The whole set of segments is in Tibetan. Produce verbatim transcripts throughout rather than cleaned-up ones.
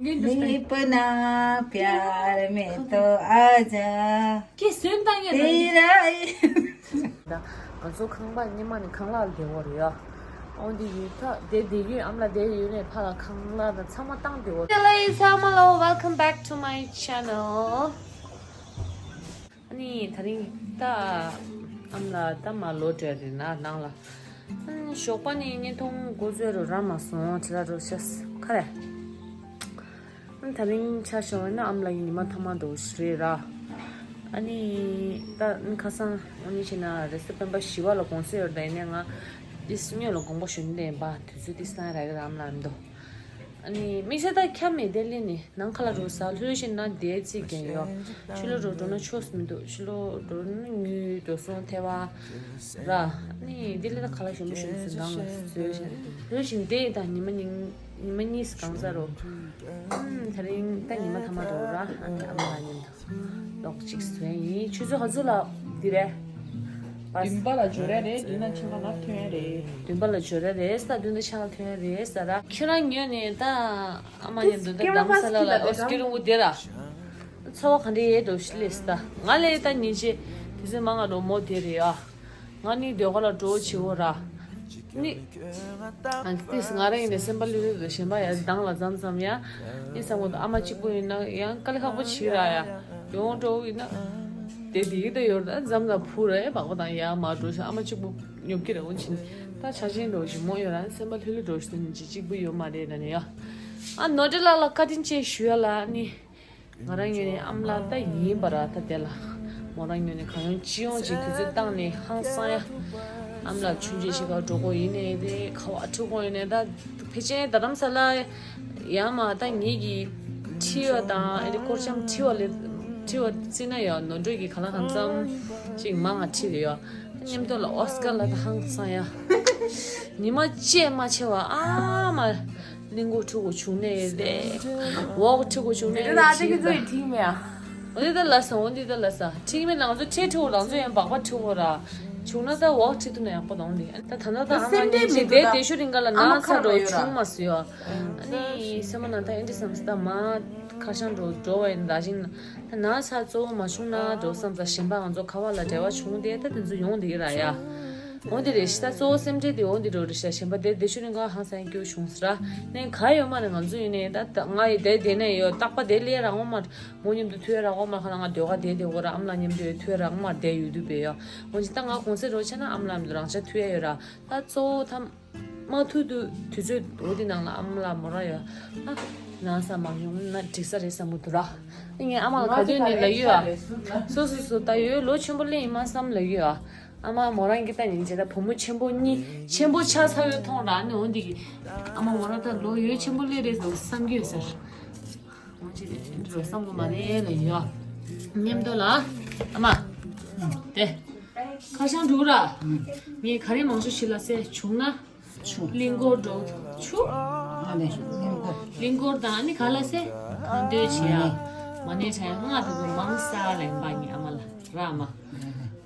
ལེ་པ་ན་པྱར་མེ་ཏོ་ཨ་ཇ། ཀྱེ་སོན་བཏང་ཡོད་ན། ང་ཚོ་ཁང་པ་སྔོན་མ་ནས་ཁང་གླ་ལ་བསྡད་ཡོད་རེད་ཡ། འོ་འདི་ཡུལ་ཐག་བསྡད་བསྡད་ཡོད། ཨ་མ་ལགས་བསྡད་ཡོད་ནས་ཕར་ལ་ཁང་གླ་དང་ཚང་མ་བཏང་བསྡད་ཡོད་རེད། Hello, welcome back to my channel. ཨ་ནི་དེ་རིང་ད་ཨ་མ་ལགས་ད་མར་ལོག་འགྲོ་ཡ་རེད་ན་ནང་ལ། ཨ་ནི་ཞོགས་པ་ནས་བརྙན་ཐུང་འགོ་བཙུགས་རུ་རག་མ་སོང་། དེ་ལ་རུ་ཤ་ཁ་རེད། ཨ་ནི་དེ་རིང་ཆ་བཞག་ན་ཨ་མ་ལགས་ཀྱི་ཉི་མ་ཐ་མ་འདྲ་བོ་ཞིག་རེད་ར། ཨ་ནི་ད་ཨ་ནི་ཁ་སང་ཨ་ནི་བྱས་ན་རེས་གཟའ་སྤེན་པ་བཞི་པ་ལ་དགོང་ཟས་ཡོད་རེད། ད་ཡིན་ནའི་ང་ཏིས་སྔོན་ལ་དགོངས་པ་ཞུ་ནི་ལེན་པ་དུས་ཚོད་ཏིས་སང་རག་གི་ར་ཨ་མ་ལགས་མི་འདུག་ཨ་ནི་དམིགས་བསལ་ད་ཁྱབ་མེད་དེ་ལས་ནི་ནང་ཁ་ལ་རུ་ཟ་ལྷོད་བཞིན་ན་དེའི་རྩིས་རྒྱན་ཡོད། ཕྱི་ལོགས་རུ་འགྲོ་ན་ཆོག་སུ་མི་འདུག་ཕྱི་ལོགས་འགྲོ་ན་དངུལ་འགྲོ་སོང་ཐལ་བ་ར། ཨ་ནི་དེ་ལས་ད་ཁ་ལག་ཞིམ་པོ་ཞིམ་པོ་ཟོས་ནང་ལ་ཟོས་བཞིན་ལྷོད་བཞིན་དེ་ད་ཉི་མ་ཉིན་ཉི་མ་གཉིས་གང་ཟ་རུ། ཨམ་དེ་རིང་ད་ཉི་མ་ཐ་མ་འགྲོ་ར། ཨ་ནི་ཨ་མ་ལགས་མཉམ་དུ་ལོག་ཅིག་བཟོས་ཡིན། ཆུ་ཚོད་ག་ཚོད་ལ་འདི་རེད། བདུན་པ་ལ་འབྱོར་ཡ་རེད། འདི་ན་ཆང་ཁ་ནར་ཐོན་ཡ་རེད། བདུན་པ་ལ་འབྱོར་ཡ་རེད་ས། བདུན་ད་ཆང་ཁ་ཐོན་ཡ་རེད་ས་ར། ཁྱེད་རང་ཉོས་ནས་ད་ཨ་མ་མཉམ་དུ་ད་རྡ་རམ་ས་ལ་ལ་ཨོ་སྐྱིད་རུང་བུ་དེ་ར། ཚོར་བ་ག་འདྲ་ཡོད་འགྲོ་ཤི་ལེ་ས་ད་ང་ལས་ད་ཉིན་ཤས་དུས་ཚོད་མང་ང་འགྲོ་མོ་དེ་རེད་ཨ། ང་ནི་ཟློས་གར་ལ་འགྲོ་བྱེད་འོ་ར། ནི། ཨ་ཏིས་ང་རང་ཡིན་ནས་སེམས་པ་ལྷོད་ལྷོད་དང་གཞན་པ་ཡར་སྡང་ལ་མཚམས་མཚམས་ཡ། ཡིན་བསམ་གོ་ཨ་མ་གཅིག་པུ་ཡིན་ན་ཡང་དཀའ་ལས་ཁག་པོ་བྱེད་ར་ཡ། ཡོང་འགྲོ་ཡིན་ན། དེ་དེ་ཡིད་དུ་ཡོར་ད་མཚམས་དང་ཕུ་ར་ཡ་བག་པ་དང་ཡ་མ་འགྲོ་ཤ་ཨ་མ་གཅིག་པུ་ཉོབ་ཀྱི་ར་འོན་ཕྱིན། ད་ཆ་ཆེན་འགྲོ་ཞིག་མོ་ཡོད་ར་སེམས་པ་ལྷོད་ལྷོད་འགྲོ་ཞིག་ཡིན་གཅིག་གཅིག་པུ་ཡོད་མ་རེད་ན་ནི་ཡ། ཨ་ནོ་ཏྲེ་ལགས་ལ་བཀའ་དྲིན་ཆེ་ཞུ་ཡ་ལ་ནི། ང་རང་ཉོས་ནས་ཨ་མ་ལགས་ད་ཡིན་པ་ར་ད་དེ་ལ། མོ་རང་ཉོས་ནས་གང་ཡོང་ཅི་ཡོང་ཅིག་དུས་ཚོད་བཏང་ནས་ཧང་སང་ཡ། ཨ་མ་ལགས་ཆུང་ཆེ་ཞིག་ག་འགྲོ་དགོས་ཡིན་ནས་དེ་ཁ་བ་ཁྲི་དགོས་ཡིན་ནས་ད་ཕལ་ཆེར་རྡ་རམ་ས་ལ་ཡ་མ་ད་ངེད་ཀྱི་ཁྲི་བ་དང་ཨེ་དེ་སྐོར་ཆམ་ཁྲི་བ་ལས་ཁྲི་བ་བརྩིས་ན་ཡ་ནོར་འགྲོས་ཀྱི་ག་ལ་གང་འཚམ་ཅིག་མང་ང་ཁྲི་རེ་ཡ། མཉམ་དུ་ལ་ཨོ་སི་ཀར་ལ་ད་ཧང་སང་ཡ། ཉི་མ་བཅད་མ་ཆེ་བ་ཨ་མ། གླིང་སྐོར་ཁྲི་གོ་བྱུང་ནས་རེད། འོག་ཁྲི་གོ་བྱུང་ནས་རེད། ད་ཁྲི་གི་ཚོ་ཡི་ཁྲིག་མེ་ཨ། འོ་དེ་ད་ལ་ས་འོ་དེ་ད་ལ་ས་ཁྲིག་མེ་ནང་ཚོ་ཁྲི་ཁྲི་གོ་རང་ཚོ་ཡང་སྦག་པ་ཁྲི་གོ་ར། བྱུང་ན་ད་འོག་ཁྲི་ཐུ་ན་ཡག་པོ་དང་དེ་ད་ད་ད་ད་ཨ་ང་ཉིན་ཅིག་དེ་དེ་ཤོ་རིང་ག་ལ་ན་ཚ་འགྲོ་བྱུང་མ་སུ་ཡོ། ཨ་ནི་སེམས་ནང་ད་ཨེ་འདྲ་བསམ་སི་ད་མ་ཁ་ཤང་འགྲོ་འགྲོ་བ་ཡིན་ད་ཞིང་ན། ད་ན་ཚ་གཙོ་བོ་མ་བྱུང་ན་འགྲོ་བསམ་ཙང་གཞན་པ་ང་ཚོ་ཁ་བ་ལ་འབྲེལ་བ་བྱུང་དེ་ད་དེ་ཚོ་ཡོང་དེ་གི་ར་ཡ། འོ་འདི་རེད་ཤི་ད་གཙོ་བོ་སེམས་ཁྲལ་དེ་འོ་འདི་འགྲོ་རེད་ཤི་གཞན་པ་དེ་དེ་ཤུ་རིང་ག་ཧང་སང་སྐྱོ་བྱུང་ཟེར་ར་ནས་ག་ཡོད་མ་རེད། ང་ཚོ་ཡིན་ནས་ད་ད་ང་ཡི་དེ་དེ་ནས་ཡོད་རྟག་པ་དེ་ལས་རང་འོ་མ་མོ་མཉམ་དུ་ཐུ་ཡ་ར་འོ་མ་ཁ་ན་ང་ཟློས་ག་དེ་དེ་འོ་ར་ཨམ་ལ་མཉམ་དུ་ཐུ་ཡ་ར་འོ་མ་དེ་ཡོད་དུ་བས་ཡོ། འོ་ཅི་ད་ང་གོང་ཚེ་རོ་ཆ་ན་ཨམ་ལ་མཉམ་དུ་རང་ཆ་ཐུ་ཡ་ཡོད་ར་ད་གཙོ་བོ་ཐམ། མ་ཐུག་དུས་དུས་ཚོད་འོ་དེ་ནང་ལ་ཨ་མ་ལགས་མོ་རང་ཡོད། ཨ། ན་ས་མ་ཡོང་ན་འགྲིག་ས་རེད་བསམ་གི་འདུག་ར། ཨ་ངས་ཨ་མ་ལ་ག་དུས་ནས་ལབ་ཡོད་ཨ། སོ་སོ་སོ་ད་ཡོད་ལོ་ཆེན་པོ་ལེན་ཡིན་མ་བསམ་ལབ་ཡོད་ཨ། ཨ་མ་མོ་རང་གིས་ད་ཉིན་བྱེད་ད་བུ་མོ་ཆེན་པོ་གཉིས་ཆེན་པོ་ཆགས་ཚར་ཡོད་མཐོང་ར་ནི་འོ་འདི་གི། ཨ་མ་མོ་རང་ད་ལོ་ཡོད་ཆེན་པོ་ལེན་རེད་འདུག་བསམ་གི་ཡོད་ཟེར། འོ་ཅི་རེད་འགྲོ་བསམ་གི་མ་རེད་ལབ་ཡོད་ཨ། མཉམ་དུ་ལ། ཨ་མ། དེ། ཁ་བྱང་འགྲོ་ར། ངས་ག་རེ་མང་ཤོས་ཤི་ལ་སེ་བྱུང་ན། ཆུ། གླིང་སྐོར་འགྲོ། ཆུ། ཨ་ནི་གླིང་སྐོར། གླིང་སྐོར་དང་ཨ་ནི་ག་ལ་སེ། གང་འདོད་བྱེད་ཡ། མ་ཎི་བགྲང་ཡ་ལྔ་དེ་ཚོ་མང་ས་ལེན་པ་ངའི་ཨ་མ་ལ་ར་ཨ་མ།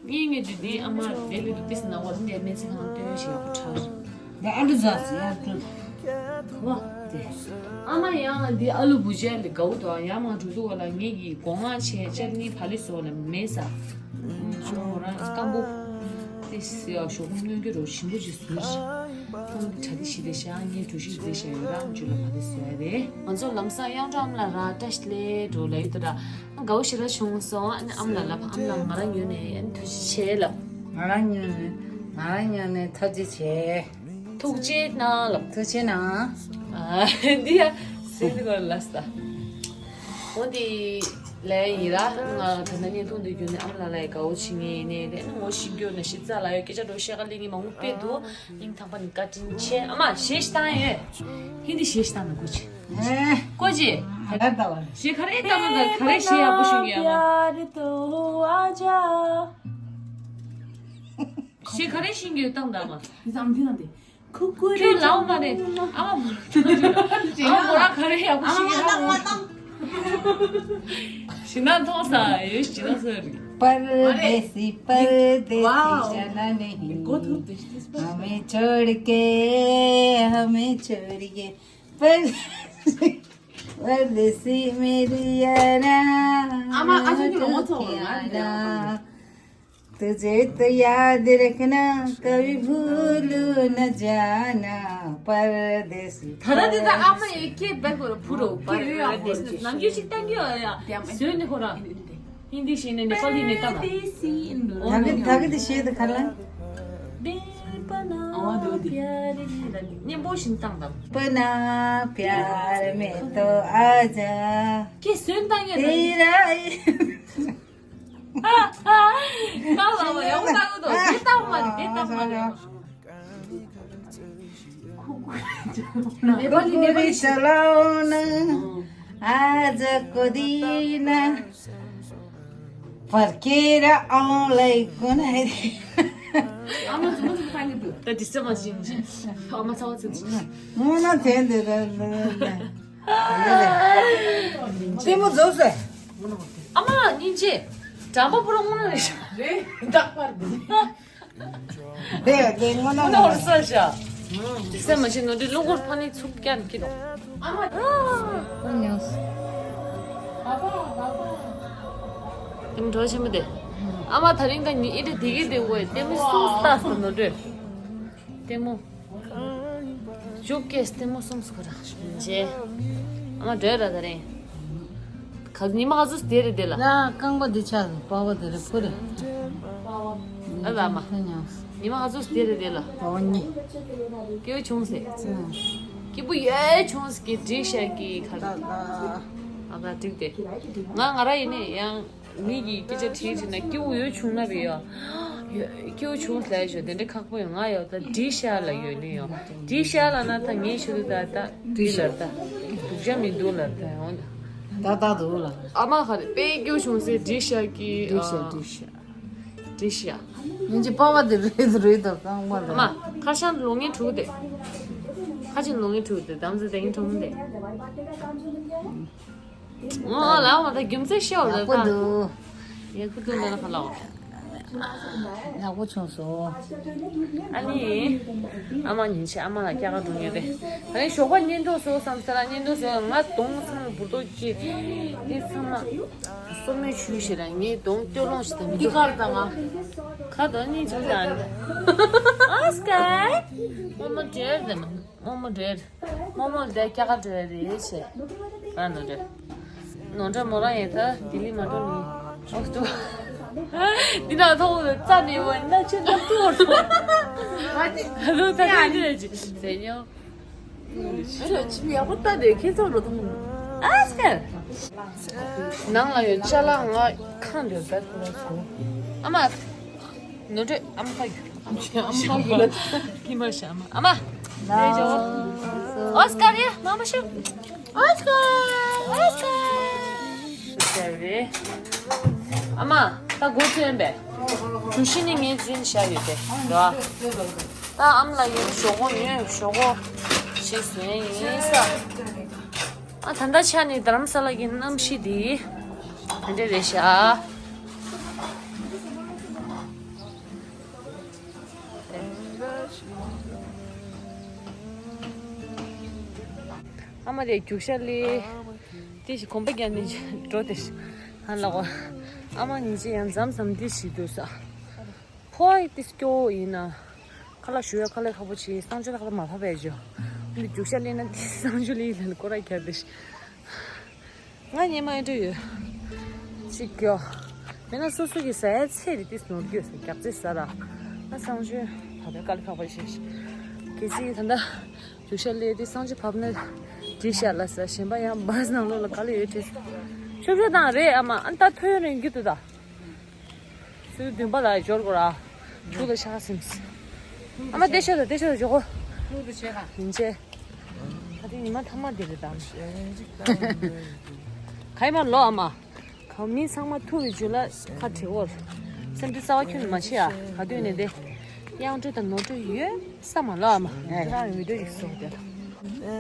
ངའི་ངའི་དུས་དེའི་ཨ་མ་དེ་ལས་དུ་ཏིས་ན་བ་འདི་སྨན་རྩིས་ཁང་སྟོན་བྱེད་ཡག་པོ་ཁྲ་རེད། ད་ཨ་ལུ་ཟ་སི་ཡ་དུ། བ། དེ། ཨ་མ་ཡང་འདི་ཨ་ལུ་བུ་ཅན་ལས་དགའ་བོ་དང་ཡང་མ་འགྲོ་དུ་བ་ལ་ངེད་ཀྱི་སྒོ་ང་ཆེ་ཅར་ནི་བ་ལི་སོ་ལ་མེད་ས། ཨ་མ་མོ་རང་སྐམ་པོ། དེ་སི་ཡ་ཞོགས་པ་སྔོན་གྱི་རོ་ཞིམ་པོ་ཅིག་བཟོས་ཤི། ཁོང་གི་གྲ་དེ་ཞི་དེ་ཤ་ངའི་གྲུ་ཤི་བཟོས་ཤ་ཡོད་རང་ཇུ་ལ་མ་དེ་བཟོས་ཡ་རེད། ང་ཚོ་ལམ་སང་གཡང་འགྲོ་ཨམ་ལ་ར་བཀྲ་ཤིས་བདེ་ལེགས་འགྲོ་ལ་ཡོད་དུ་ར། དགའ་བོ་ཞེ་དྲག་བྱུང་སོང་ཨ་ནི་ཨམ་ལ་ལབ་ཨམ་ལ་ང་རང་ཡོད་ནས་ཐུགས་རྗེ་ཆེ་ལབ། ང་རང་ཡོད་ནས་ང་རང་ཡོད་ནས་ཐུགས་རྗེ་ཆེ། ཐུགས་རྗེ་གནང་ལབ། ཐུགས་རྗེ་གནང་། ཨ་འདི་ཡ་སེ་འདི་གོ་ལ་སྟ། འོ་འདི་ལས་ཡིན་ར་ང་ད་ནི་ཐུང་འདི་རྒྱུ་ནི་ཨམ་ལ་ལ་ཡི་དགའ་བོ་བྱེད་ངེས་ནས་རེད་ནི་ངོ་ཤི་རྒྱུ་ན་ཤི་ཙ་ལ་ཡོད་སྐད་ཆ་འགྲོ་ཤེས་ག་ལི་ངི་མ་ངུ་པེ་འདུག་སྙིང་ཐག་པ་ནས་བཀའ་དྲིན་ཆེ། ཨ་མ་གཞས་ཤིག་བཏང་ཡོད། ཧིན་དི་གཞས་ཤིག་བཏང་ན་གོ་ཅི། ཨེ། གོ་ཅི། ད་ད་ད་བ། གཞས་ག་རེ་བཏང་ན་ད་ག་རེ་གཞས་ཡག་པོ་ཤོད་ཀྱི་ཡ་མ། གཞས་ག་རེ་ཤེས་ཀྱི་ཡོད་བཏང་ད་མ། འདི་ཙམ་འདི་ཙམ་འདི། ཁུ་ཁུ་རེ་ཁྱོད་ལའོ་མ་རེད། ཨ་མ་མོ་ར་ཁ་རེ་ཡག་པོ་ཤེས་ཀྱི་ཡོད་མ། ཞི་ན་མཐོང་ས་ཡོད་ཞི་ན་སོ་རི། परदेसी परदेसी जाना नहीं। हमें छोड़ के, हमें छोड़ के, परदेसी। परदेसी मेरी यारा, आमा, आजकल के लोगों तो हो रहा है। तुझे तो याद रखना, कभी भूल न जाना, परदेसी। ཐ་ར་དེ་ད་ཨ་མ་ཡེ་ཀེ་བེ་ཁོ་ར་ཕུ་རོ་པར་རེ་ཡ་ནམ་རྒྱུན་ཞིག་ཏང་གི་ཡོད་ཡ། སོན་ནི་ཁོ་ར་ཧིན་དི་ཤེས་ནི་ནེ་པ་ལི་ནི་ཏང་། ད་གི་ད་གི་དེ་ཤེས་དི་ཁ་ལ། སྙན་པོ་ཞིག་ཏང་དང་། पना प्यार में तो आजा। ཀེ་སོན་ཏང་ཡོད་ན། तेरा ही ཀ་ལ་བ་ཡོང་ད་གོ་དོ། དེ་ལྟ་བ་མ་རེད། དེ་ལྟ་བ་མ་རེད། ནེ་པ་ལི་ནེ་པ་ལི། कुकुरी चलाओ ना, आज को दीना, फर्केर आउँलाई कुनै। आमा जुन जुन खाने दु। त डिस्टर्ब मसिन। आमा चाव जुन जुन। मुना थेन दे दे दे। ལྟད་མོ་རྫོགས་སོང་། ཨ་མ་སྙིང་རྗེ། འགྲམ་པ་པུ་ར་སྔོ་ནག་རེད་ཤག་རེད། ད་པར་འདི། རེད་རེད། སྔོ་ནག་སྔོ་ནག་རེད་ཤག་དེ་སེམས་མ་བྱེད་ནོར་འདི་རླུང་འཁོར་ཕ་ནི་ཚུགས་ཀྱང་ཀི་དོ། ཨ་མ། ཨ་ཉོས། ལྟད་མོ་གྲོགས་ཆེན་མོ་དེ། ཨ་མ་ད་རིང་ད་ཉི་ཨི་འདྲ་དེ་གི་དེ་འོས་ལྟད་མོ་སུ་ལྟ་སོང་ནོར་འདི། ལྟད་མོ། བཞུགས་ཀྱི་ལྟད་མོ་གསུམ་སྐོར་ར་མཇལ། ཨ་མ་འགྲོ་ཡ་ར་ད་རེད། ག་ཉི་མ་ག་ཚོད་དེ་རེད་དེ་ལ། ཡ་རྐང་པ་འདི་ཆག་སོང་། པགས་པ་དེ་རེད་ཕུ་རེད། ཨ་ལ་མ། ཉི་མ་ག་ཚོད་དེ་རེད་དེ་ལ། པགས་པ་གཉིས། སྐྱིད་པོ་བྱུང་ཟེར། སྐྱིད་པོ་ཡོད་བྱུང་ཟེར་གི་འགྲིག་ཤག་གི་ག་རེ། ཨ་ད་འགྲིག་དེ། ང་ང་ར་ཡིན་ནས་ཡང་། མི་གིས་སྐད་ཆ་དྲིས་དྲིས་ན་སྐྱིད་པོ་ཡོད་བྱུང་ན་རེད་ཡོ། ཡོད་སྐྱིད་པོ་བྱུང་ལབ་ཡོད་དེ་འདྲ་ཁག་པོ་ཡོད། ང་ཡོད་ད་འགྲིག་ཤག་ལབ་ཡོད་ནི་ཡོ། འགྲིག་ཤག་ལབ་ན་ད་ངས་ཤོད་དུ་ད་ད་འགྲིག་ལབ་ད། སྡུག་ཅག་མི་འདུག་ལབ་ད་ཡོང་ད། ད་ད་འདུག་ལབ། ཨ་མ་ག་རེ་དཔེ་སྐྱིད་པོ་བྱུང་ཟེར། འགྲིག་ཤག་གི། འགྲིག་ཤག་འགྲིག་ཤག་འགྲིག་ཤག་ཡིན་གྱི་པགས་པ་དེ་རེད་རེད་དོ་རྐང་པ་ལ། ཨ་མ་ཁ་ཤང་ལོ་ངན་ཕྲུ་གུ་དེ། ཁ་ཆེ་ལོ་ངན་ཕྲུ་གུ་དེ་དམ་ཚིག་ལྡན་གྱི་ཕྲུ་གུ་དེ། ཨོ་ལ་འོ་ད་རྒྱུ་མཚན་ཤོར་ལ་ཡག་པོ་ད། འདུག་ཡག་པོ་འདུག་ལ་ཁ་ལ་འོ། ཡག་པོ་བྱུང་སོང་། ཨ་ནི། ཨ་མ་ཉིན་ཞིག་ཨ་མ་ལ་སྐྱ་ཀ་འགྲོ་ངེས་རེད། ད་ནི་ཞོགས་པ་གཉེན་གྲོགས་སོ་བསམ་ས་ལ་གཉེན་གྲོགས་སོ་ང་གདོང་ཚང་མ་འབུར་ཏོག་སྐྱེས། དེ་ཚང་མ་སོ་མོའི་ཆུ་ཞིག་ར་ངའི་གདོང་སྟོད་ལོང་ཞིག་དང་མི་འདུག་ཁ་དང་ང་། ཁ་དང་གཉིས་བྱུང་ཙང་། ཨ་སྐར། རྨོ་མོ་བྲེལ་དེ་མ། རྨོ་མོ་བྲེལ། རྨོ་མོ་ལ་དེ་སྐྱ་ཀ་འགྲོ་ཡ་རེད་བྱས། ཨ་ནོར་འགྲོ། ནོར་འགྲོ་མོ་རང་ཡིན་ད་ལྡི་ལི་མ་འགྲོ་ནི། ཨོ་ཏུ། འདི་ན་ཐོག་ཏུ་རྩ་ནས་བ་ན་ཆུ་ནམ་ཏུ་བར་སོང་། ང་དེ། ཨ་ནུ་ད་དེ་འདི་རེད་ཅི་ཟེར་ཉོ། ཆུ་ཆུ་ཡག་པོ་ལྟ་དེ་ཁྱེད་ཚོ་རུ་ཐོང་། ཨ་སྐར། ནང་ལ་ཡོད་ཅ་ལག་ང་ཁང་དུ་བསྡད་ཐུབ་ལ་སོང་། ཨ་མ། ནོར་འགྲོ་ཨམ་ཁ་ཡོད། ཨམ་ཁ་ཡོད། ཀི་མ་ཤ་མ་ཨ་མ། ལེ་ཇོ། ཨོ་སྐར་ཡ་མ་མ་ཤ། ཨོ་སྐར། ཨོ་སྐར། ཨ་མ་ད་སྒོ་ཚོན་པས། གྲུ་བཞི་ནི་ངའི་འཛིན་བཞག་ཡོད་པས་འགྲོ། ད་ཨམ་ལ་ཡོད་ཞོག་གོ་ཉོས་ཞོག་གོ་ཞེས་ཟེར་ཡིན་ས། ཨ་ད་ལྟ་ཆ་ནི་རྡ་རམ་ས་ལ་གི་གནམ་གཤིས་འདི་དེ་འདྲ་རེད་ཤག་ཨ་མ་དེ་རྒྱུག་ཤར་ལི་དེ་ཞིག་གོམ་པ་རྒྱག་ནས་འགྲོ་དེ་ཧ་ལ་གོ། ཨ་མ་ཉིན་ཅི་ཡང་མཚམས་མཚམས་དེ་ཞིག་འདུག་ས། ཕོ་ཨི་ཏི་སྐྱོ་བོ་ཡིན་ན། ཁ་ལག་ཞུ་ཡ་དཀའ་ལས་ཁག་པོ་བྱེད། གསང་སྤྱོད་ཁ་ལག་མ་ཕབ་པའི་ཇོ། འདི་རྒྱུག་ཤར་ལི་ན་དེ་གསང་སྤྱོད་ལི་ལ་ནི་སྐོར་ར་རྒྱབ་དེ་ཤི། ང་ཉེ་མ་ཨེ་འདྲ་ཡོད། ཅིག་གྱོ། མེད་ན་སོ་སོ་གི་ཟ་ཡ་ཚེ་རི་ཏིས་ནོར་གྱོ་ཟེར་རྒྱབ་རྩེ་ཟ་ར། ང་གསང་སྤྱོད་ཕབ་པའི་དཀའ་ལས་ཁག་པོ་བྱེད་ཤི། གལ་སྲིད་ད་ལྟ་རྒྱུག་ཤར་ལི་དེ་གསང་སྤྱོད་ཕབ་ན་འགྲིག་ཤག་ལ་ཟ། གཞན་པ་ཡང་བཱས་ནང་ལོགས་ལ་དཀའ་ལས་ཡོད་དྲན། ཤོབ་ཤོབ་དང་རེད་ཨ་མ། ཨ་ད་ཐོ་ཡོད་རིང་རྒྱུ་དུ་ད། ཚུལ་བདུན་པ་ལ་འབྱོར་དགོས་ར། ཐུག་ལ་ཤ་སིམས། ཨ་མ་ལྟད་ཤོད་དང་ལྟད་ཤོད་དང་འཇོག་གོ། ཐུག་ཏུ་བྱེད་ལ། ཡིན་ཆེ། ད་དེ་ཉི་མ་ཐ་མ་དེ་རེད་དམ། ག་ཡི་མ་ལོ་ཨ་མ། ག་མི་ཚང་མ་ཐུག་གི་རྒྱུ་ལ་ཁ་བྲི་འོར། སེམས་འདི་རྩ་བ་ཁྱོན་ནས་མ་བྱེད་ཨ། ག་དུས་ནས་དེ། དབྱངས་འགྲོས་དང་ནོར་འགྲོས་ཡོད། ས་མ་ལོ་ཨ་མ། ཨེ། རང་བི་ཌིའོ་ཞིག་བཟོ་དེ་ལ།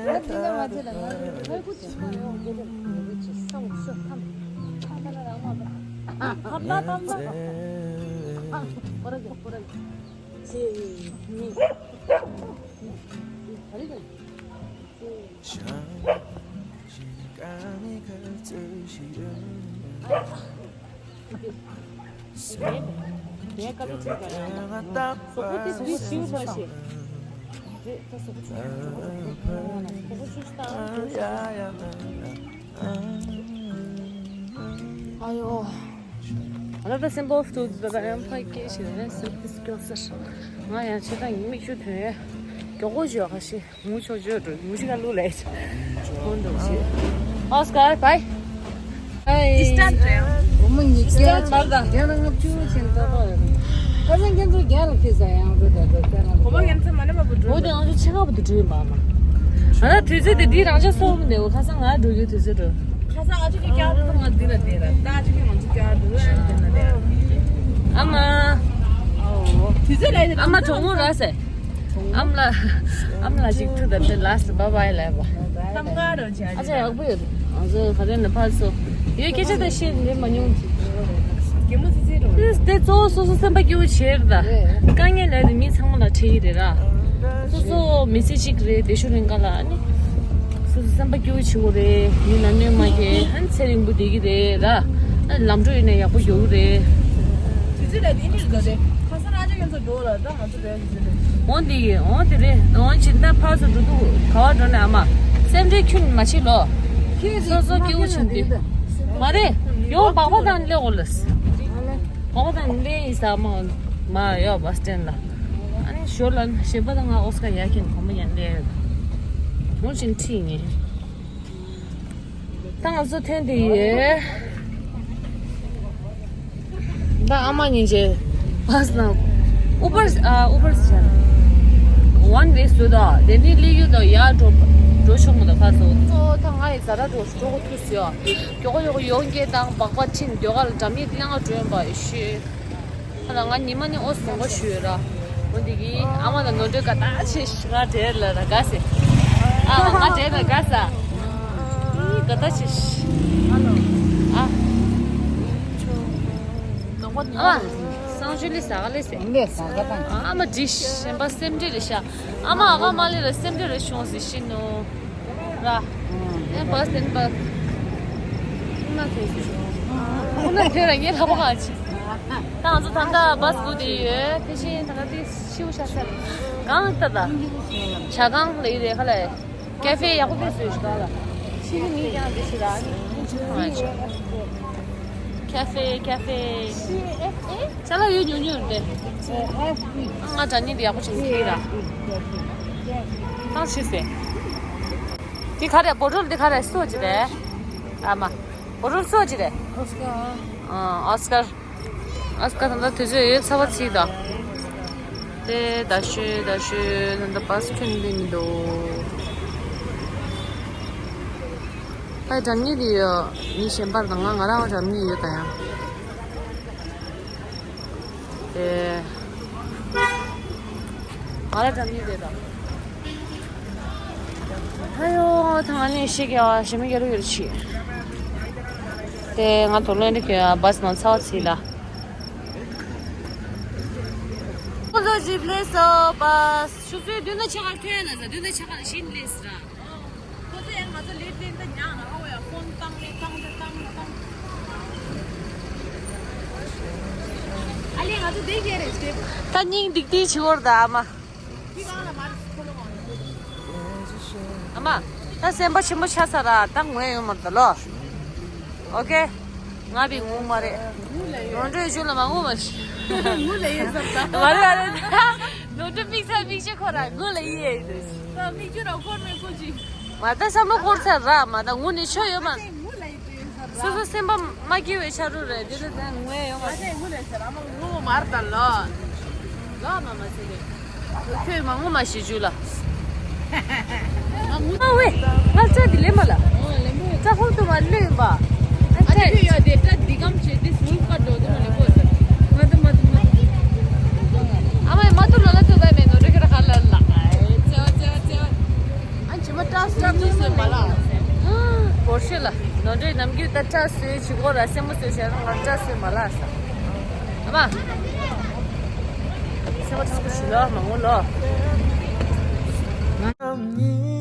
ཨ་དེ་ལ་མ་དེ་ལ་ང་ཚོ་ཕ་གུ་ཆེ་མ་ཡོང་དེ་ལ་ཡོད་ཅེས་ས་འོག་ཤོག་ཐམ། ཐམ་ཐམ་ཐམ་ཐམ། ཨ་ཁོ་ར་གི་ཁོ་ར་གི་ཅེས་མི་ག་རེ་གི་ཅེས། ཨ་ཡོ། ང་ད་ལྟ་སེམས་པ་ཨོཕ་ཐུག་ད་ཡང་ཕ་སྐད་ཞིག་རེད། སེམས་པ་སྐྱོ་ས་རེད། ང་ཡང་ཆེ་ད་ཡིན་མིག་ཆུ་ཐོན་ཡས་མགྱོགས་པོ་བྱོས་ཁ་ཤས། ངུ་ཆོག་ཆོག་འགྲོ། ངུ་ཤི་ཁ་ལུ་ལས་ཆོག་འགྲོ་ཆེ། ཨོ་སི་ཀར་བྷའི། ཨེ། ཌི་སི་ཊན་ཊི་རེད། འོ་མ་ཉིས་བརྒྱ་ཅན་བར་དང་། རྒྱ་ནག་ལྔ་བཅུ་ཅན་ད་པ་ཡོད། ཁ་སང་ཁྱེད་ཚོ་རྒྱ་ལ་ཕེབས་ས་ཡང་འགྲོ་ད་འགྲོ་རྒྱ་ལ། གོ་མ་ཁྱེད་ཚོ་མ་ནེ་མ་བུ་འགྲོ། འོ་དེ་ང་ཚོ་ཆེ་ཁ་བུ་དུ་འགྲོ་ཡིན་པ་མ། ང་ད་དུས་ཚོད་དེ་འདི་རང་ཆ་སོ་བུ་འདེ་འོ། ཁ་སང་ང་འགྲོ་རྒྱུ་དུས་ཚོད་འགྲོ། ཁ་སང་ཨ་ཅག་གི་ཀྱར་འགྲོ་ང་འདི་ལ་བསྡད་ར། ད་ཨ་ཅག་གི་ང་ཚོ་ཀྱར་འགྲོ་ལ་འདི་ལ་བསྡད་ར། ཨ་མ། དུས་ཚོད་ལ་ཨ་མ་གྲོགས་མོ་ར་སེ། ཨམ་ལ། ཨམ་ལ་ཅིག་ཐུག་ད་དེ་ལ་སི་བ་བའི་ལ་བ། ཨ་ཅག་ཡག་པོ་ཡོད། ང་ཚོ་ག་རེ་ན་ཕར་ཚོ་ཡོད་སྐད་ཆ་ད་བཤད་འདི་མ་མྱོང་། དེ་གཙོ་བོ་སོ་སོ་སེམས་པ་སྐྱིད་པོ་བྱེད་རེད་ད། དཀའ་ངལ་ལས་དེ་མི་ཚང་མ་ལ་འཕྲད་ཀྱི་རེད་ར། སོ་སོ་མི་ཚེ་གཅིག་རེད། དེ་ཤུ་རིང་ག་ལ་ཨ་ནི། སོ་སོ་སེམས་པ་སྐྱིད་པོ་བྱེད་དགོས་རེད། མི་ལ་གནོད་མ་སྐྱེལ། ཨ་ནི་ཚེ་རིང་པོ་བསྡད་ཀྱི་རེད་ར། ཨ་ནི་ལམ་འགྲོ་ཡིན་ན་ཡག་པོ་ཡོང་གི་རེད། དུས་ཚོད་ལ་དེ་འདྲ་རེད་ད། དེ་ཁ་སང་ཨ་ཅག་ཁྱེད་ཚོ་འགྲོ་ལ་ད་ང་ཚོ་བས་དུས་ཚོད་རེད། འོང་དེ་ཡིན། འོང་དེ་རེད། འོང་ཕྱིན་ད་ཕར་ཚུར་འགྲོ་དུས་ག་བ་འགྲོ་ནས་ཨ་མ། སེམས་ཁྲལ་ཁྱོན་མ་བྱེད་ལོ། སོ་སོ་སྐྱིད་པོ་བྱུང་དུས། མ་རེད། ཡོང་སྦག་སྦག་དང་སླེབས་འོང་ལ། སྦག་སྦག་དང་སླེབས་ཡིན་ས་མ་མ་ཡོད་པ་སྟན་ལ། ཨ་ནི་ཞོར་ལ་གཞན་པ་དང་ང་ཨོ་སི་ཀ་ཡར་ཁྱེད་གོམ་པ་ཡར་སླེབས་ཡོད། འོང་ཕྱིན་ཁྲིད་ངེས། ད་ང་ཚོ་ཐོན་དེ་ཡོད། ད་ཨ་མ་ཉིན་བྱེད་བྷ་སི་ནང་ཨུ་བར་ཨ་ཨུ་བར་བྱས། ཝན་ཝེ་བཟོས་དང་དེ་ནི་སླེབས་ཡུལ་དང་ཡར་འགྲོ་འགྲོ་ཆོག་མི་འདུག་ཁ་སོ། གཙོ་བོ་ད་ང་ཡི་ཛ་དྲག་འགྲོ་འགྲོ་གོ་ཐུག་སོ། མགྱོགས་པོ་མགྱོགས་པོ་ཡོང་གི་དང་སྦག་སྦག་ཕྱིན་སྡོད་ག་ལ་འགྲམ་ཡིག་གླེང་བ་སྒྲོན་པ་ཤོད། ཨ་ལ་ང་ཉི་མ་ནི་ཨོ་སི་དགོངས་པ་ཞུས་ཡོད་ར། འོ་འདི་གི་ཨ་མ་དང་ནོར་འཁྲུལ་དགའ་ཐག་ཆེ་ཤི། ང་བྲེལ་ལ་ར་དགའ་སེ། ཨ་ང་བྲེལ་ལ་དགའ་ས། ཨི་དགའ་ཐག་ཆེ་ཤི། ཨ་ལོ། ཨ། ཨ་སང་ཞུ་ལི་ས་ག་ལི་སེ། ལི་ས་ག་དང་། ཨ་མ་འདྲི་ཤན་པ་སེམས་འདྲི་རེ་ཤ། ཨ་མ་ཨ་ག་མ་ལི་ར་སེམས་འདྲི་རེ་བྱུང་སེ་ཤི་ནོ། ར། ཨེ་བས་དེན་བས། ཁོ་ན་ཐོས་སུ་ཤོག་ཁོ་ན་ཐོས་ར་ངའི་ལྷག་པ་གང་ཆེ། ད་ང་ཚོ་ད་ལྟ་བས་སྒུག་བསྡད་ཡོད། དེ་བཞིན་ད་ལྟ་དེ་ཤིའུ་ཤ་ས་གང་ད་ད་ཇ་ཁང་ལ་ཡི་རེད་ཁ་ལ། ཀ་ཧྥེ་ཡག་པོ་དཔེ་བཟོས་ཤག་ལ། ཕྱི་གི་མི་ཀྱང་དེ་ཤི་ར་ནི། ཀ་ཧྥེ་ཀ་ཧྥེ། ཅ་ལག་ཡོད་ཉུང་ཉུང་རེད། ང་དྲ་ནི་དེ་ཡག་པོ་བྱུང་ཁྱེད་ར། ཏང་ཤི་སེ། འདི་ག་རེ་བོ་ཊལ་འདི་ག་རེ་སོ་ཅི་རེད། ཨ་མ། བོ་ཊལ་སོ་ཅི་རེད། ཨ་ཨོ་སི་ཀར། ཨོ་སི་ཀར་ད་ལྟ་དུས་ཚོད་ཡོད་ཚ་བ་ཚིག་དང་། དེ་ད་ཤོད་ད་ཤོད་ད་ལྟ་བས་ཁྱོན་འདི་མི་འདུག་ཨ་འགྲམ་ཉེ་དེ་ཡོད། མི་གཞན་པར་དང་ང་ང་རང་འགྲམ་ཉེ་ཡོད་ད་ཡང་། དེ། ང་རང་འགྲམ་ཉེ་དེ་དང་། ཨ་ཡོ། ད་ང་ནི་ཤི་གི་ཨ་ཞི་མི་ག་རུ་ཡོད་ཆི། དེ་ང་དོ་ལོ་འདི་གི་བས་ནང་ཚ་བ་ཚིག་ལ། ཁོ་ཚོ་ཇིབ་ལས་སོ་བས། ཆུ་ཚོད་བདུན་དང་ཕྱེད་ཀ་ཐོན་ན་ཟ། བདུན་དང་ཕྱེད་ཀ་ལ་ཤིན་ལས་སི་ར། ཁོ་ཚོ་ཡང་ང་ཚོ་ལེ་ཊི་ལེན་ད་ཉག་ན་ཨ་བ་ཡ་ཕོན་བཏང་ནས་བཏང་ནས་བཏང་ནས་བཏང་། ཨ་ལེ་ང་ཚོ་བསྡད་ཀྱི་རེད་ཟེར། ད་སྙིང་ཏིག་ཏིག་བྱེད་དགོས་རེད་ད་ཨ་མ། ཨ་མ། ད་སེམས་པ་ཆེན་པོ་ཆགས་ཚར་ར། ད་ངུ་ཡ་ཡོད་མ་རེད་ད་ལོ། ཨོ་ཀེ། ང་བི་ངུ་མ་རེད། ནོར་འཁྲུལ་ཞུ་ལ་མ་ངུ་མ་ཤི། ངུ་ལ་ཡིན་ཟེར་ད། མ་རེད་མ་རེད། ནོར་འཁྲུལ་དམིགས་བསལ་དམིགས་བྱེད་ཁོ་ར་ངུ་ལ་ཡིན་ཡ་ཡིན་ཟེར། ད་དམིགས་བྱེད་ར་སྐོར་མེད་སྐོར་ཅིག་མ་ད་བསམ་བློ་འཁོར་ཚར་ར་མ་ད་ངུ་ནི་ཆོ་ཡོད་མ། ངུ་ལ་ཡིན་ཟེར་ར། སོ་སོ་སེམས་པ་མ་སྐྱིད་པའི་ཆ་རུ་རེད་དེ་ལ་ད་ངུ་ཡ་ཡོད་མ། ཨ་ནི་ངུ་ལ་ཡིན་ཟེར་ར་མ་ངུ་མ་རེད་ད་ལོ། ལོ་མ་མ་ཟེར་རེད། ཁྱོད་མ་ངུ་མ་ཤི་ཇུ་ལ། ཨ་ཝེ། ང་ལྕགས་འདི་ལེན་མ་ལ། ལྕགས་ཧོལ་དུ་མ་ལེན་པ། ཨ་ཅེ་ཡོད་དེ་ཏྲ་འདི་གམ་ཆེ་དེ་སུལ་ཀ་འགྲོ་དུ་མ་ལེན་པོ་ཟེར། མ་དུ་མ་དུ་མ། ཨ་མ་མ་དུ་ལོ་ལ་དུ་བའི་མེ་ནོ་རེ་ཁ་ར་ཁ་ལ་ལ། ཨ་ཅེ་མ་ཏྲ་སུལ་དུ་སུལ་མ་ལ། བོར་ཤེ་ལ། ནོ་འདྲེ་ནམ་རྒྱུན་ད་ཏྲ་སུལ་ཆི་གོ་ར་སེ་མོ་སུལ་ཤེ་ར་ང་ཏྲ་སུལ་མ་ལ་ས། ཨ་མ། སེམས་པ་ཚང་པོ་ཞིག་ལ་མ་ངུ་ལོ། ང་ཉིད།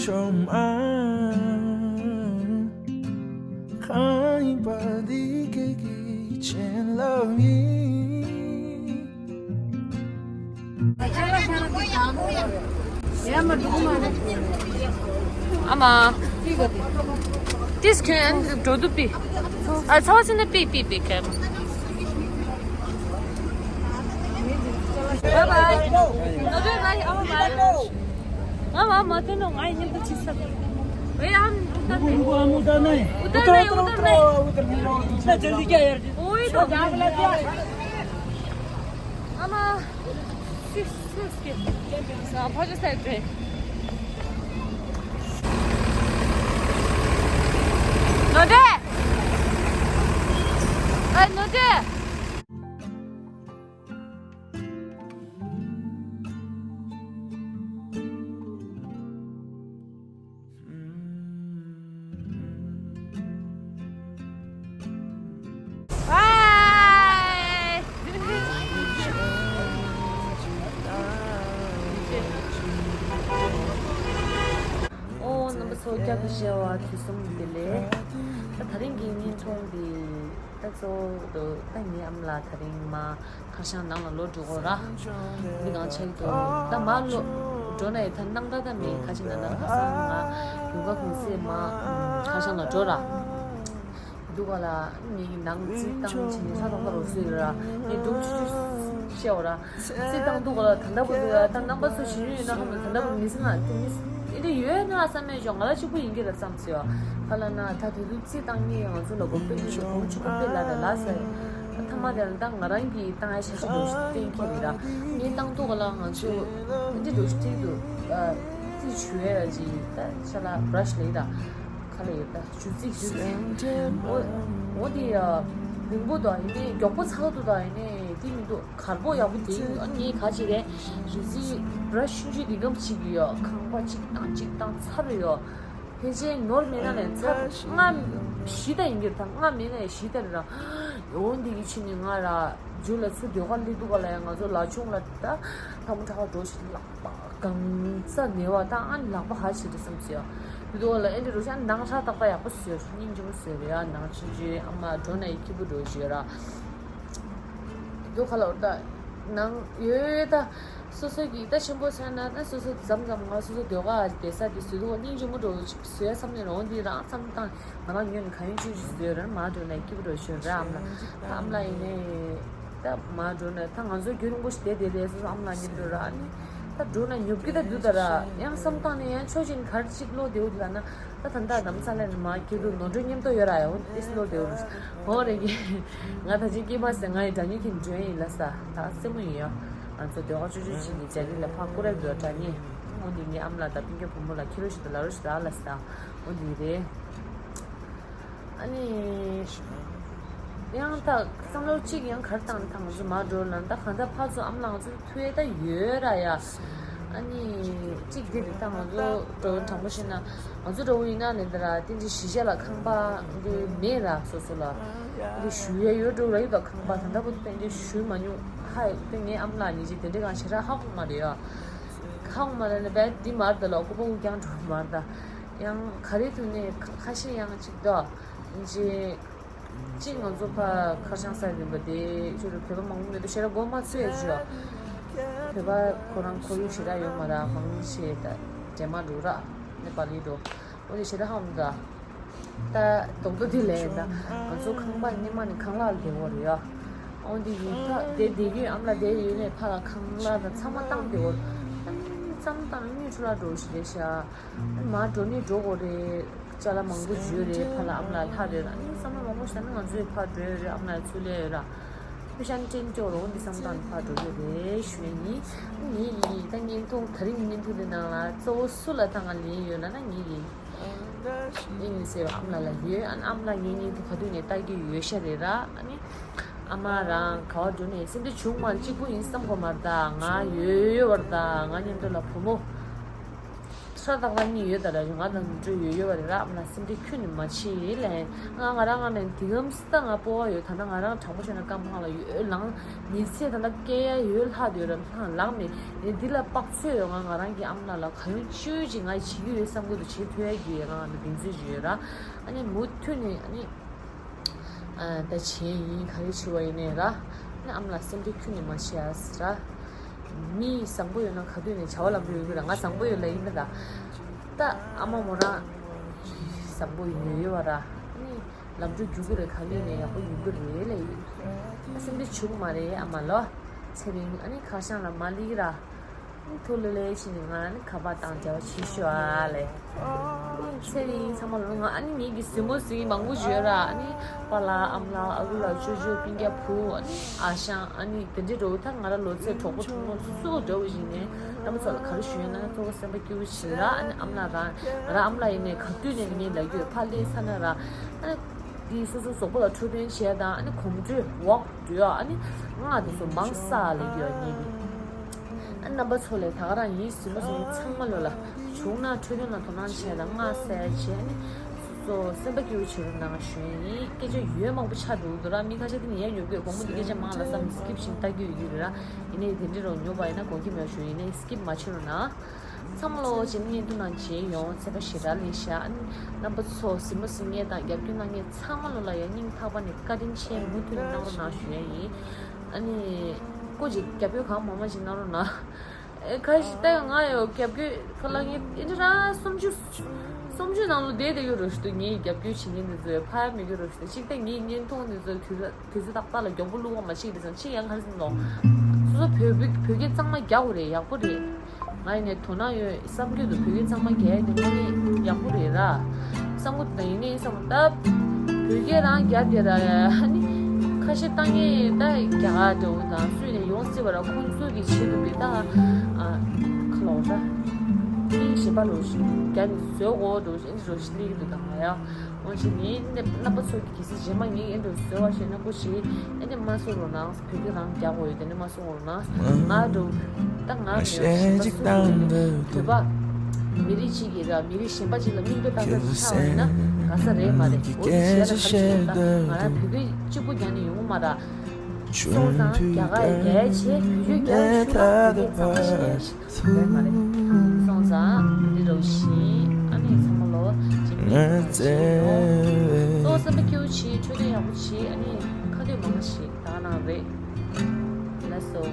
ཁང་པ་འདི་ཁྱེད་ཀྱི་བྱིན་རླབས་ཡིན། ཨ་མ། ཏིས་ཁྱོད་འགྲོ་དུ་པི། ཨ་ཚ་བ་ཚེ་ན་པི་པི་པི་ཁྱོད། Bye bye. ནོ་བེ་བའི་ཨ་མ་བའི། ང་མ་མ་ཐོན་ནོ་ང་ཡི་མཉམ་དུ་ཅི་ས། ཝེ་ཨམ་ཨུ་ཏར་ནེ། ཨུ་ཏར་ནེ་ཨུ་ཏར་ནེ། ཨོ་ཡི་དོ། ཨ་མ། སིས་སིས་ཀེ། ས་ཕ་ཇོ་སེ་ཏྲེ། ནོ་ཏེ། ཨ་ནོ་ཏེ། Bye. ཨོ་རྣམ་པ་ཚོ་སྐྱབས་ཀྱི་ཞལ་བ་དུས་གསུམ་བདེ་ལེགས། ད་དེ་རིང་གི་བརྙན་ཐུང་འདི་ད་གཙོ་བོ་ད་ངའི་ཨ་མ་ལགས་དེ་རིང་མ་ཁར་ཤང་ནང་ལ་ལོག་འགྲོ་གོ་ར། འདི་གང་ཆགས་ཀྱི་འདུག་ད་མ་ལོག་འགྲོ་ན་ཡི་ད་སྣང་དག་ད་མེད་ཁ་ཅིག་ན་ན་ཁ་སང་ང་ཡུལ་ཁ་གུང་སེང་མ་ཁར་ཤང་ལ་འགྲོ་ར། འདུག་ག་ལ་ངའི་ནང་རྩིས་བཏང་བྱས་ནས་ཧྲ་ཐག་ཐག་རུ་སོས་ར། ངས་འདུག་ཆུ་ཆུ་བཤད་འོ་ར། རྩིས་བཏང་འདུག་ག་ལ་ད་ལྟ་བུ་འདུག་ཡ། ད་རྣམ་པ་ཚོ་ཞིབ་ཡོད་ན་ཧ་མ་ད་ལྟ་བུ་མི་སྲིད་ན་དེ་མི་སྲིད་ཨེ་འདྲ་ཡོད་ན་བསམ་མེད་ཅོག་ང་ལ་གཅིག་པུ་ཡིན་གྱི་ར་བསམ་ཟེར་བ། ག་ལ་ན་ད་དུས་དུས་རྩིས་བཏང་ངེས་ང་ཚོ་ལ་གོམ་སྟོན་གཉིས་ཀྱི་གོང་ཆུ་ཀུ་པེ་ལ་ར་ལ་ཟེར། ཐ་མ་དེ་ལ་ད་ང་རང་གིས་བཏང་ཡ་ཤ་ཤ་འདུག་ཤི་གཏན་འཁེལ་རེད་ར། ངས་བཏང་འདུག་ག་ལ་ང་ཚོ་ཨེ་འདྲ་འདུག་ཤི་ཏིག་འདུག་རྩིས་ཞུ་ཡ་ར་ཅི་ད་ཤ་ལ་བྷ་ར་ཤི་ལ་ཡིན་ད། ག་ལ་ཡོད་ད་ཞུ་རྩིས་ཞུ་རྩིས། འོ་འོ་དེ་ཡ་རིང་པོ་དང་ཡིན་ནའི་མགྱོགས་པོ་ཚ་བ་འདུག་དང་ཡིན་ནའི་དེ་མི་འདུག་གར་པོ་ཡག་པོ་དེ་ཡིན་འདུག་ངས་ག་ཅིག་རེད། ཞུ་རྩིས་བྷ་ར་ཤི་ཆུང་ཆུང་དེ་གམ་ཅིག་ཡོད། ཁང་པ་གཅིག་དང་གཅིག་དང་ཚ་རུ་ཡོད། ཕལ་ཆེར་ནོར་མེད་ན་ལས་ཚ་ལྔ་བཞི་ད་ཡིན་གྱི་རེད་ད། ལྔ་མེད་ན་བཞི་ད་རེད་ར། འོ་འདི་གི་ཕྱི་ནས་ང་ར་རྒྱུ་ལ་ཚུར་སྡོད་ག་སླེབས་འདུག་ག་ལ་ཡ་ང་ཚོ་ལ་ཆུང་ལ་ད་ཐ་མ་ཁྲ་བ་འགྲོ་ཞིག་ལག་པ་གང་ས་ནེ་བ་ད་ཨ་ནི་ལག་པ་ཧ་ཆེ་རེད་བསམ་ཟེར་ཡ། དེ་དུས་ལ་ཨེ་འདྲ་རུ་ཤ་ནང་ཧྲ་ཏག་ཏག་ཡག་པོ་བཟོས་སྙིང་རྗེ་མོ་བཟོས་རེད་ཡ། ནང་ཆུང་ཆུང་ཨ་མ་འགྲོ་ན་ཡི་སྐྱིད་པོ་འགྲོ་ཞེས་ར། དེ་དུས་ཁ་ལ་འོ་ད་ནང་ཡོད་ད། སོ་སོ་གི་ད་ཆེན་པོ་ཚར་ན་ད་སོ་སོ་མཚམས་མཚམས་ང་སོ་སོ་སྡོད་ག་བསྡད་ས་དེ་བཟོས་འདུག་སྙིང་རྗེ་མོ་འགྲོ་བཟོས་ཡ་བསམ་ནས་རང་འདི་རང་བསམ་བཏང་ང་རང་ཉོན་ག་ཡོན་ཆུ་ཆུ་བཟོས་ར་མ་འགྲོ་ན་སྐྱིད་པོ་འགྲོ་ཞོར་ར་ཨམ་ལ་ད་ཨམ་ལ་ཡིན་ནས། ད་མ་འགྲོ་ན་ད་ང་ཚོ་རྒྱུན་རིང་པོ་ཞིག་བསྡད་བསྡད་རེད། སོ་སོ་ཨམ་ལགས་མཉམ་དུ་ར་ཨ་ནི་ད་འགྲོ་ན་ཉོབ་ཀྱི་ད་འདུག་ད་ར་ཡང་བསམ་བཏང་ནས་ཡང་ཆོས་བཞིན་གར་ཅིག་བློ་བདེ་བོ་འདུག་ད་ན་ད་ད་ད་དམ་ས་ལས་མ་ཁྱེད་དུ་ནོར་འཁྲུལ་མཉམ་དུ་ཡོད་ར་ཡ་འོ་ཏིས་བློ་བདེ་བོ་འདུག་འོ་རེད་གི། ང་ད་ཅི་སྐྱེས་པ་ཟེར་ང་ཡི་དྲ་ཉིད་ཀྱི་འགྲོན་ཡིན་ལ་ས་ད་སེ་མོ་ཡིན་ཡ། ང་ཚོ་ཟློས་གར་ཆུ་ཆུ་བྱིན་གྱི་རྒྱ་རིགས་ལ་ཕ་ཀུ་རེ་འདུག་དྲ་ཉིད་འོ་འདི་ངའི་ཨམ་ལགས་ད་སྤུན་ཀྱག་བུ་མོ་ལ་ཁྱེད་རོ་ཞིག་ཏུ་ལ་རོ་ཞིག་ད་ལ་ས་འོ་འདི་རེད། ཨ་ནི། ཡང་ད་བསམ་བློ་གཅིག་ཡང་གར་བཏང་ཐང་ང་ཚོ་མ་འགྲོ་ལ་ད་གང་ལྟར་ཕར་ཚུར་ཨམ་ལགས་ང་ཚོ་ཐུག་ཡས་ད་ཡོད་ར་ཡ། ཨ་ནི། གཅིག་འདི་རེད་ད་ང་ཚོ་འགྲོ་དྲང་པོ་བཤད་ན་ང་ཚོ་འགྲོ་བོ་ཡིན་ན་ནི་ད་ར་ཏན་ཏན་གཞིས་ཆགས་ལ་ཁང་པ་འདི་མེད་ར་སོ་སོ་ལ། འདི་ཞུ་ཡས་ཡོད་འགྲོ་ར་ཡོད་ད་ཁང་པ་ད་ལྟ་བུ་ཏན་ཏན་ཞུས་མ་མྱོང་ཧ་ཡོད་པས་ངའི་ཨམ་ལགས་ཉིན་གཅིག་དེ་འདྲའི་གང་ཞེ་དྲག་ཧ་གོ་མ་རེད་ཡ། ཧ་གོ་མ་རེད་ན་བས་འདི་མར་ད་ལ་ཀུ་པ་ཀུ་རྐྱང་འགྲོ་མར་ད། ཡང་ག་རེ་ཐུག་ནས་ཁ་ཁ་ཤས་ཡང་གཅིག་ཏོ། ཅི། གཅིག་ང་ཚོ་ཕ་ཁར་ཤང་ས་ཡིན་པ་དེ་ཆུ་རུ་བོད་པ་མང་པོ་མེད་དུ་ཤེས་ར་སྒོ་མ་ཚོས་ཞུ། བོད་པ་ཁོ་རང་ཁོར་ཡུག་ཞེ་དྲག་ཡོད་མ་ར་མང་ཆེ་ད་འདྲེ་མ་འགྲོ་ར་ནེ་པ་ལི་འགྲོ། འོ་དེ་ཞེ་དྲག་ཧ་མ་ད། ད་རྡོག་རྡོག་དེ་ལས་ད་ང་ཚོ་ཁང་པ་སྔོན་མ་ནས་ཁང་གླ་ལ་བསྡད་ཡོད་རེད་ཡ། འོ་དེ་ཡིན་ད་དེ་བསྡད་རྒྱུ་ཨམ་ལ་བསྡད་ཡོད་ནས་ཕ་ལ་ཁང་གླ་ད་ཚང་མ་བཏང་བསྡད་ཡོད། ཨ་ནི་མཚམས་བཏང་གཉིད་ཁྲོ་ལ་འགྲོ་ཞིག་རེད་ཤག་མར་འགྲོ་ནི་འགྲོ་དགོས་རེད། ཅ་ལག་མང་པོ་ཡོད་རེད་ཕ་ལ་ཨམ་ལ་ལྷག་རེད་ཨ་ནི་བསམ་བློ་མང་པོ་བཞག་ན་ང་ཚོས་ཕར་འགྲོ་ཡོད་རེད་ཨམ་ལ་ཚུར་སླེབས་ཡོད་ར། ཕུ་ཤན་ཅན་ཅོ་རོ་འདི་བསམ་སྟངས་ཕར་འགྲོ་གི་རེད་ཞུ་ཡ་ཡིན། ངའི་ཡིན་ད་བརྙན་ཐུང་ད་རིང་བརྙན་ཐུང་འདི་ནང་ལ་གཙོ་བོ་སུ་ལ་ད་ང་ལན་ཡོད་ལ་ན་ངའི་ཡིན། ཡིན་ཟེར་བ་ཨམ་ལ་ལ་ཡོད་ཨ་ཨམ་ལ་ངའི་བརྙན་ཐུང་ག་དུས་ནས་ལྟ་གི་ཡོད་ཤ་རེད་ར་ཨ་ནི། ཨ་མ་རང་ག་བ་འགྲོ་ནས་སེམས་ཁྲལ་བྱུང་མ་གཅིག་པུ་ཡིན་བསམ་གོ་མ་རེད་ད་ང་ཡོད་ཡོད་བར་ད་ང་མཉམ་དུ་ལ་བུ་མོ། ཁྲ་ཏག་ཏག་གཉིས་ཡོད་ད་ར། ང་དང་འགྲོ་ཡོད་ཡོད་པ་རེད་ར། ཨ་མ་ལགས་སེམས་ཁྲལ་ཁྱོན་ནས་མ་བྱེད་ལེ། ང་ང་རང་ང་ནས་དེ་གམ་སི་ད་ང་སྤོ་བ་ཡོད། ད་ལྟ་ང་རང་དྲང་པོ་བྱས་ན་སྐམ་ཁང་ལ་ཡོད་ལང་། ཉི་ཚེ་ད་ལྟ་སྐྱེ་ཡ་ཡོད་ལྷག་ཡོད་ར། ལྷང་ལངས་མེད། ཨེ་འདི་ལ་དཔག་ཚོད་ཡོད། ང་ང་རང་གི་ཨ་མ་ལགས་ལ་ག་ཡོང་ཅི་ཡོད་ཅིག་ང་བྱེད་ཀྱི་ཡོད་བསམ་གྱི་འདུག་བྱེད་ཐུབ་ཡ་གི་ང་ང་ལ་གདེང་ཚོད་ཅིག་ཡོད་ར། ཨ་ནི་མུ་མཐུད་ནས་ཨ་ནི། ཨ་ད་བྱས་ཡིན། ག་རེ་བྱེད་པ་ཡིན་ནའི་ར། ཨ་ནི་ཨ་མ་ལགས་སེམས་ཁྲལ་ཁྱོན་ནས་མ་བྱེད་ཨ་ཟེར་ར། མི་བཟང་པོ་ཡོད་ན་ག་དུས་ནས་བྱ་བ་ལམ་འགྲོ་ཡོང་གི་ར། ང་བཟང་པོ་ཡོད་ལབ་ཡིན་ན་ད། ད་ཨ་མ་མོ་རང་བཟང་པོ་ཡོད་ཡོད་པ་ར། ཨ་ནི་ལམ་འགྲོ་རྒྱུག་གི་རེད། ག་ལེ་ནས་ཡག་པོ་ཡོང་གི་རེད་ལབ་ཡིན། ཨ་སེམས་ཁྲལ་བྱེད་དགོས་མ་རེད་ཨ་མ་ལོ། ཚེ་རིང་ཨ་ནི་ཁ་ཤང་ལ་མ་ལི་ར། ཐུགས་ལེ་ལེ་བྱས་ནས་ང་ནི་ཁ་པར་བཏང་བྱ་བ་བྱེད་ཤོག་ཨ་ལེ། ཚེ་རིང་ཚང་མ་ལོ། ང་ཨ་ནི་ངེད་ཀྱི་གཟིགས་མོ་གཟིགས་མང་པོ་ཡོད་ར། ཨ་ནི་པཱ་ལགས་ཨ་མ་ལགས་ཨ་ཁུ་ལགས་ཅོ་ཅོ་སྤུན་ཀྱག་བུ་ཨ་ནི་ཨ་ཞང་ཨ་ནི་དེ་འདྲའི་འགྲོ་ད་ང་ར་ལོ་ཚད་གྲོགས་པོ་གྲོགས་མོ་སུ་འདྲ་བོ་ཞིག་ནས་རྣམ་པ་ཚོ་ལ་ག་རེ་ཞུ་ཡོད་ན་གཙོ་བོ་སེམས་པ་སྐྱིད་པོ་བྱེད་ར། ཨ་ནི་ཨ་མ་ལགས་རང་ང་ར་ཨ་མ་ལགས་ཡིན་ནས་ག་དུས་ནས་ངས་ལབ་ཀྱི་ཡོད། ཕར་སླེབས་ཚར་ན་ར། ཨ་ནི་དེ་སོ་སོ་གཟུགས་པོ་ལ་འཕྲོད་བསྟེན་བྱས་དང་ཨ་ནི་གོམ་བགྲོད་ཝོག་འགྲོ་ཡ། ཨ་ནི་སྔགས་དེ་ཚོ་མང་ས་ལ་ཡོད་ངེད་ཀྱི། ཨ་རྣམ་པ་ཚོ་ལས་ད་ག་རང་ཡིན་གཟིགས་མོ་གཟིགས་མཁན་ཚང་མ་ལོ་ལ་བྱུང་ན་འཕྲོད་བསྟེན་ལ་དོ་སྣང་བྱས་དང་སྔགས་གསལ་བྱས་ཨ་ནི་སོ་སོ་སེམས་པ་སྐྱིད་པོ་བྱེད་རོགས་གནང་ཞུ་ཡ་ཡིན། སྐད་ཆ་ཡོད་མང་པོ་ཆགས་འགྲོ་གི་འདུག་ར། མི་ཁ་ཤས་དེ་ནས་ཡ་ཉོབ་གི་དགོང་མོ་འདི་སྐད་ཆ་མང་ལ་བསམ་སི་ཀིབ་བྱས་ལྟ་རྒྱུ་ཡོད་ཀྱི་རེད་ར། ཡིན་ནའི་དེ་འདྲ་རོགས་ཉོབ་པ་ཡིན་ན་དགོངས་ཀྱི་མེད་ཞུ། ཡིན་ནའི་སི་ཀིབ་མ་བྱེད་རོགས་གནང་། ཚང་མ་ལོ་ཇེ་མཉེན་དུ་ནང་ཇེ་ཡོང་ཚེ་པ་ཞེ་དྲག་ལས་ཤག་ཨ་ནི་རྣམ་པ་ཚོ་གཟིགས་མོ་གཟིགས་མཁན་དང་རྒྱབ་སྐྱོར་གནང་མཁན་ཚང་མ་ལོ་ལ་ཡང་སྙིང་ཐག་པ་ནས་བཀའ་དྲིན་ཆེ། མུ་མཐུད་ནས་གནང་རོགས་གནང་ཞུ་ཡ་ཡིན། ཨ་ནི་སྐུ་མཁྱེན་རྒྱབ་སྐྱོར་གང་མང་མང་ཞིག་གནང་རོགས་གནང་། ཨེ་ཁ་ཞིག་ལྟ་ཡོང་ང་ཡོད་རྒྱབ་སྐྱོར་ཁ་ལ་ངས་ཨེ་འདྲ་ར་སུམ་ཅུ་སུམ་ཅུ་ནང་ལོ་བསྡད་བསྡད་ཡོད་རོ་ཞུ་དུས་ངས་རྒྱབ་སྐྱོར་བྱེད་མཁན་འདི་ཚོ་ཡོད་ཕ་ཡ་མི་དགོས་རོ་ཞུ་དུས་གཅིག་ད་ངས་བརྙན་ཐུང་འདི་ཚོ་དུས་ཚོད་དུས་ཚོད་ཏག་ཏག་ལ་མགྱོགས་པོ་བླུག་པ་མ་ཤེས་དེ་ཙང་ཅི་ཡང་ག་རེ་ཟེར་ནོ། སོ་སོ་བོད་བོད་བོད་སྐད་གཙང་མ་རྒྱག་དགོས་རེད། ཡག་པོ་རེད། ང་ཡིན་ནས་དོ་སྣང་ཡོད་བསམ་རྒྱུ་འདུག་བོད་སྐད་གཙང་མ་རྒྱག་ཡ་དེ་དངོས་གནས་ཡག་པོ་རེད་ར། བསམ་གྱི་འདུག་ད་ཡིན་ནའི་བསམ་གྱི་འདུག་བོད་སྐད་རང་རྒྱག་དེ་ར་ཨ་ནི་ཁ་ཤས་བཏང་ངས་ད་རྒྱ་གར་འདྲ་བོ་དང་སུས་ནས་ཡོང་སྲིད་པ་ར། ཁོང་ཚོ་གི་ཆེད་དུ་བི་ད་ཨ་ཁ་ལོ་ད་ཨིན་ཞེས་པ་ལོ་ཞིག་རྒྱ་ནས་བཟོས་གོ་འགྲོ་ཞིག་འགྲོ་ཞིག་སླེབས་ཀྱི་འདུག་ད་ང་ཡ། འོ་ཅི་ནི་རྣམ་པ་ཚོ་གི་གལ་སྲིད་རྗེས་མ་ངས་ཨེ་འགྲོ་བཟོས་པ་བྱས་ན་སྐུ་མཁྱེན་ཨེ་ནི་མ་གསུང་རོགས་གནང་། བོད་སྐད་རང་རྒྱག་དགོས་ཡོད་དེ་ནི་མ་གསུང་རོགས་གནང་། ང་འགྲོ་ད་ང་མེད་པ་གཞན་པ་གསུང་གི་ཡོད། བོད་པ་མི་རིགས་གཅིག་གིས་ར་མི་རིགས་གཞན་པ་གཅིག་ལ་མིང་དོན་ལྟ་ས་ཆགས་པ་ཡིན་ན་དགའ་ས་རེད་མ་རེད། འོ་དེ་བྱས་ལ་ག་རེ་བྱེད་ད་ང་རང་བོད་སྐད་གཅིག་པུ་རྒྱག་ནས་ཡོང་གི་མ་ར། སོང་ཙང་རྒྱ་གར་རྒྱལ་ཆེ་བོད་རྒྱལ་ཆུ་ལ་བོད་སྐད་གཙང་མ་བཤད་ཡ་ཞིག་རེད་མ་རེད། སོང་ཙང་འདི་འདྲ་བོ་ཞིག་ཨ་ནི་ཚང་མ་ལོ་གཅིག་ནས་ཚང་མ་བྱས་ཡོང་། གཙོ་བོ་སེམས་པ་སྐྱིད་པོ་བྱེད། འཕྲོད་བསྟེན་ཡག་པོ་བྱེད། ཨ་ནི་ཁ་གཏད་མང་པོ་ཞིག་ད་ག་ནང་རེད། ལགས་སོ།